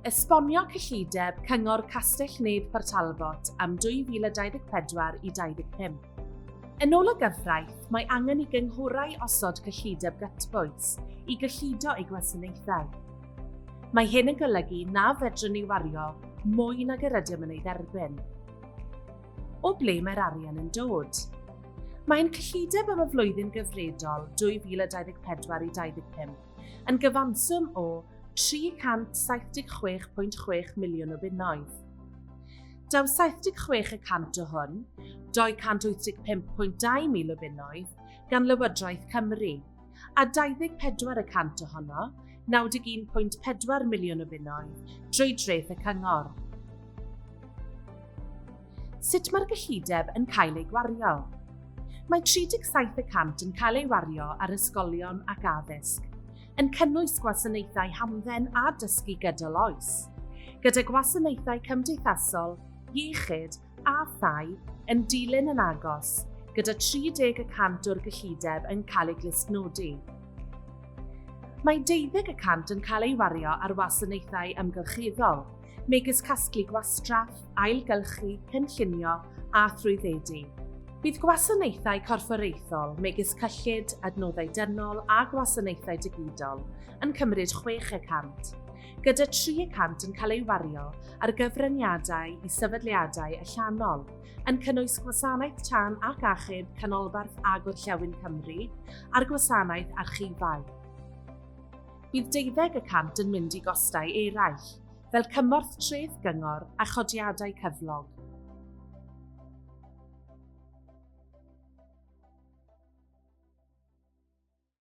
Esbonio cyllideb Cyngor Castell-nedd Port Talbot am 2024 i 25. Yn ôl y gyfraith, mae angen i gynghorau osod cyllideb gytbwys i gyllido eu gwasanaethau. Mae hyn yn golygu na fedrwn ni wario mwy nag yr ydym yn ei dderbyn. O ble mae'r arian yn dod? Mae'n cyllideb am y flwyddyn gyfredol 2024 i 25 yn gyfanswm o 376.6 miliwn o bunnoedd. Daw 76 y cant o hwn, 285.2 mil o bunnoedd, gan Lywodraeth Cymru, a 24 y cant ohono, 91.4 miliwn o bunnoedd, drwy dreth y cyngor. Sut mae'r gyllideb yn cael ei gwario? Mae 37 y cant yn cael ei wario ar ysgolion ac addysg, yn cynnwys gwasanaethau hamdden a dysgu gydol oes, gyda gwasanaethau cymdeithasol, iechyd a thai yn dilyn yn agos, gyda 30 y cant o'r gyllideb yn cael ei glustnodi. Mae 20 y cant yn cael ei wario ar wasanaethau amgylcheddol, megis casglu gwastraff, ailgylchu, cynllunio a thrwyddedu. Bydd gwasanaethau corfforaethol megis cyllid, adnoddau dynol a gwasanaethau digidol yn cymryd 6 y cant, gyda 3 y cant yn cael ei wario ar gyfraniadau i sefydliadau allanol, yn cynnwys Gwasanaeth Tân ac Achub Canolbarth a Gorllewin Cymru a'r Gwasanaeth Archifau. Bydd deuddeg y cant yn mynd i gostau eraill, fel cymorth treth gyngor a chodiadau cyflog.